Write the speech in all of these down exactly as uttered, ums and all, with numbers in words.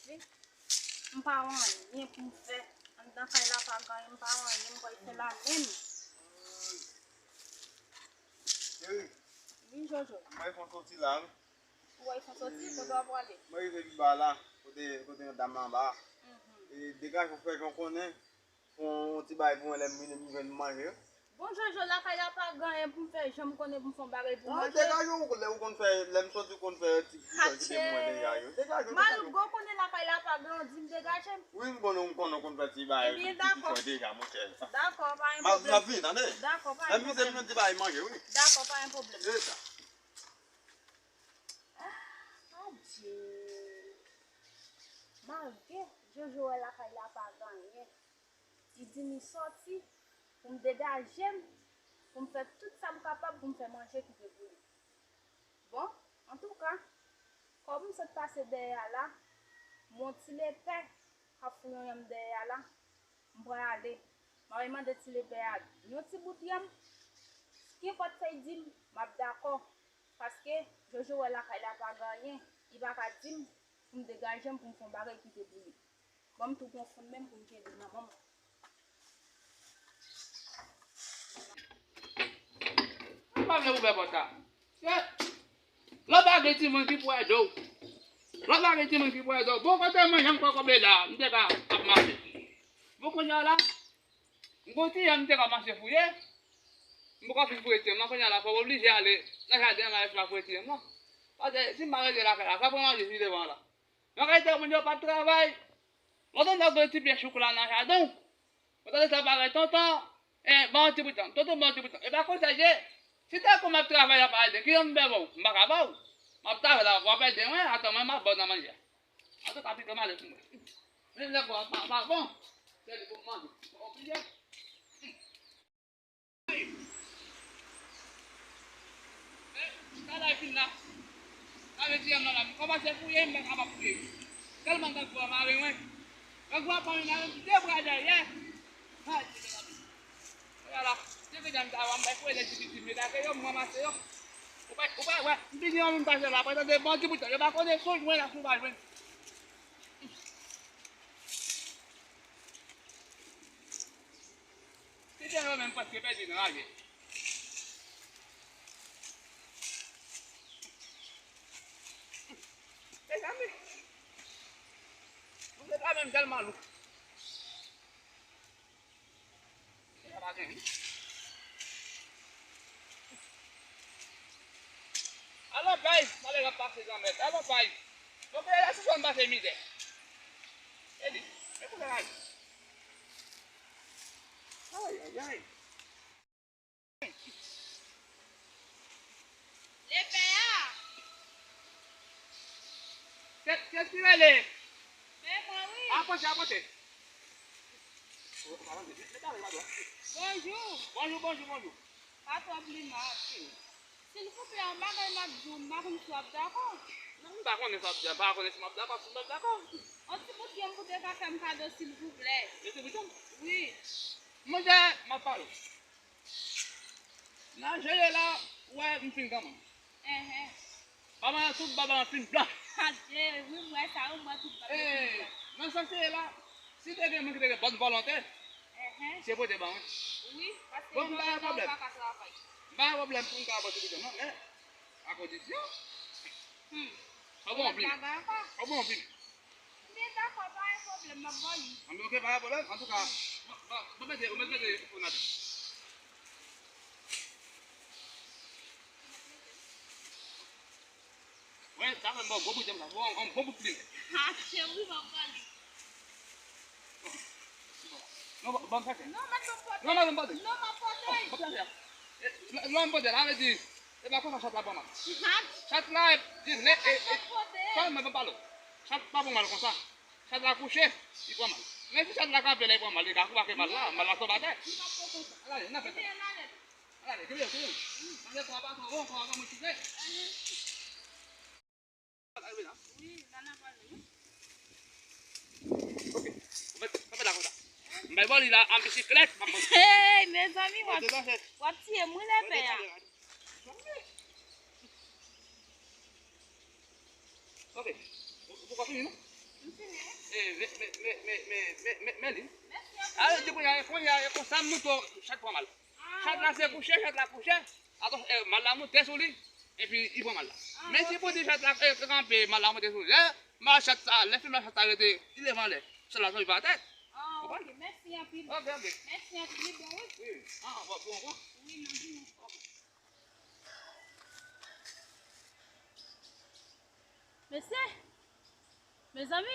M pa wè anyen pou m fè. Anndan kay la pa gen anyen, m pa wè anyen, m pral fè la menm. Cheri, wi, Jojo. Mwen fè yon soti la, wi. Ou wè fè yon soti, kote w ap prale? Mwen rive pi ba la, kote, kote yon dam anba. Mhm. E degaje w fè jan w konnen, fè yon ti bagay pou mwen lè m vini m jwenn manje. Bon, Jojo, lakay la pa gen anyen pou m fè, jan m konnen pou m fè yon bagay pou manje. Degaje w, lè ou konn fè, lè m soti ou konn fè ti kite mwen degaje w. Degaje w, degaje w. Malouk, ou konnen lakay la pa gen, ou di m degaje m. Wi, m konnen, m konnen ou konn fè ti bagay, ti kite deja, monchè. Dakò, pa gen pwoblèm. M ap vin, tande? Dakò, pa gen pwoblèm. Lè m vin, se m jwenn ti bagay manje, wi. Dakò, pa gen pwoblèm. E sa. Adye! Malgre Jojo wè lakay la pa gen anyen, li di m li sòti pou m degaje m, pou m fè tout sa m kapab pou m fè manje kite pou li. Bon, antouka, kòm m sot pase dèyè a la, m wè yon ti lepè k ap fouye yon yanm dèyè a la, m prale. M ap mande ti lepè a yon ti bout yanm. Kenpòt sa l di m, m ap dakò. Paske Jojo wè lakay la pa gen anyen, li pa ka di m pou m degaje m pou m fè yon bagay kite pou li. Ban m tou pran fon menm pou m kenbe nan men m. M pa vle ouvè pòt la. Se lòt bagay timoun ki pou ede w. Lòt bagay timoun ki pou ede w. Bon, kote mwen, jan m kwè kòb la, m te ka ap mache. Bon, kounye a la, m gon ti yanm m te ka mache fouye. M poko fin fouye ti yanm nan, kounye a la, fò m oblije ale nan jaden an, m al fouye ti yanm nan. Paske si m pa rete lakay la, sa pran manje si devan la. Nan kalite moun yo p ap travay. Lòt nèg gen ti pye choukla nan jaden w. Ou tande sa parèt tonton, eh, ban yon ti bout tan. Tonton, ban yon ti bout tan. E pa konsa l ye. Si te kon m ap travay la pa ede, ki jan m fè ba w? M pa ka ba w. M ap travay la, w ap ede mwen, atann mwen, m ap ba w nan manje a. Antouka, pito m ale pou mwen. Men nèg la pa, pa bon. Se li pou m manje. Oblije. Talè fin la. Lave ti yanm nan la. M kòmanse fouye, m pa kapab fouye. Tèlman grangou a mare mwen. Grangou a pran mwen nan de bra dèyè. Ay, mezanmi. Kounye a la, depi janm ta wè m bay fouye lè ti pitit, m detache yo, m ranmase yo. Ou pa, ou pa wè, m vini yon moun pase la, pandan de bon ti bout tan, yo pa konnen sou jwenn ak sou pa jwenn. Ti tèlman menm prèske pèdi nan lari. Mezanmi, mwen se pa menm tèlman lou. Sa pa gen, wi. Alò, bay, malere ap pase granmèt. Alò, bay. Bon, kounye a la, si fò m pase mizè. E di, men kounye a la. Ay, ay, ay. Lepè a. Kiyès ki rele? Se mwen, wi. Apwoche, apwoche. Bonjou. Bonjou, bonjou, bonjou. Pa twò blimen. Silvouplè, yon bagay m ap di w, m pa konn si w ap dakò. Non, m pa konnen si w ap dakò, m pa konnen si m ap dakò, si m p ap dakò. Yon ti bout yanm pou te ka fè m kado, silvouplè. Yon ti bout yanm? Wi. Monchè, m ap pale w. Nan je yo la, ou wè m fin granmoun. Enhen. Baba nan tout baba nan fin blan. Adye, wi, m wè sa, wi, m wè tout baba nan fin blan. Nan sans se ye la, si te gen moun ki te gen bòn volonte, se pou te ban mwen. Wi, paske bon, m pa gen pwoblèm. M pa gen pwoblèm pou m ka ba w ti bidon, non, men a kondisyon. Hmm. Fò bon anpil. Fò bon anpil. Men dakò, pa gen pwoblèm, m ap ba w li. Anben, oke, pa gen pwoblèm. Antouka, bon, bon, bon, mete, mete, mete fon atè. Wi, sa fè m ba w gwo bout yanm sa. Bon, yon bon bout plim. Ha, cheri, m ap ba w li. Non, ban, ban m sa fè. Non, mèt ban m pote. Non, mèt ban m pote. Non, m ap pote. Ban m sa fè. Lè, lè m pote, sa vle di, e pa konsa chat la pran mal. Chat? Chat la, e, e, e, sèlman ban m pale w. Chat pa pran mal konsa. Chat la kouche, li pran mal. Men si chat la kanpe la, li pran mal, li ka kou ake mal la, mal la tonbe atè. Al ale, n ap fè sa. Al ale, kenbe yo, kenbe yo. Mande kò a pa twò wo, kò a pa mwen chite. Al ale la. Wi, la n ap ale, wi. Oke. Kanpe, kanpe la konsa. M bay bò li la, an bisiklèt, m ap monte. Hey, mezanmi, w ap, w ap tiye m, wi, lepè a. Ok. Ou, ou poko fini, non? Eh, men, men, men, men, men, men, men, men li. Mèsi anpil. Alò, di kounye a, kounye a, e konsa m monte chat pran mal. Chat la se kouche, chat la kouche. Atò, eh, mal la monte sou li, epi li pran mal la. Men si pou di chat la, eh, kanpe, mal la monte sou li. Eh, mal chat sa, lè fim la chat sa rete, li leve anlè. Chat la tonbe pa atè. Ah, ok, mèsi anpil. Ok, ok. Mèsi anpil, li bon, wi. Wi. Ah, bon, bon, bon. Wi, nan di nou. Mesye, mezanmi,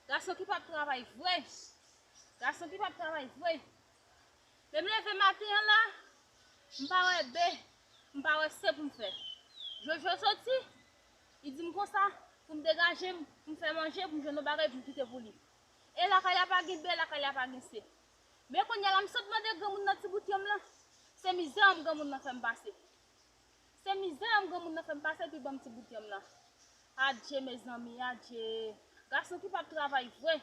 gason ki p ap travay vre, gason ki p ap travay vre. Lè m leve maten an la, m pa wè B, m pa wè C pou m fè. Jojo soti, li di m konsa, pou m degaje m, pou m fè manje, pou m jwenn yon bagay pou m kite pou li. E lakay la pa gen B, lakay la pa gen C. Men kounye a la, m sot mande granmoun nan ti bout yanm lan. Se mizè yanm granmoun nan fè m pase. Se mizè yanm granmoun nan fè m pase, epi ban m ti bout yanm lan. Adje, mezanmi, adje. Gason ki p ap travay vre.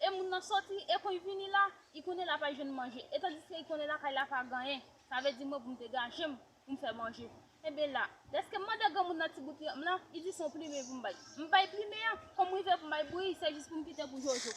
E moun nan soti, e kon l vini la, li konnen l ap al jwenn manje. E tandiske li konnen lakay la pa gen anyen. Sa vle di mwen pou m degaje m, pou m fè manje. Enben la, dèske m mande granmoun nan ti bout yanm lan, li di se yon plimen pou m bay. M bay plimen an, kòm m rive pou m bay bouyi, se jis pou m kite pou Jojo.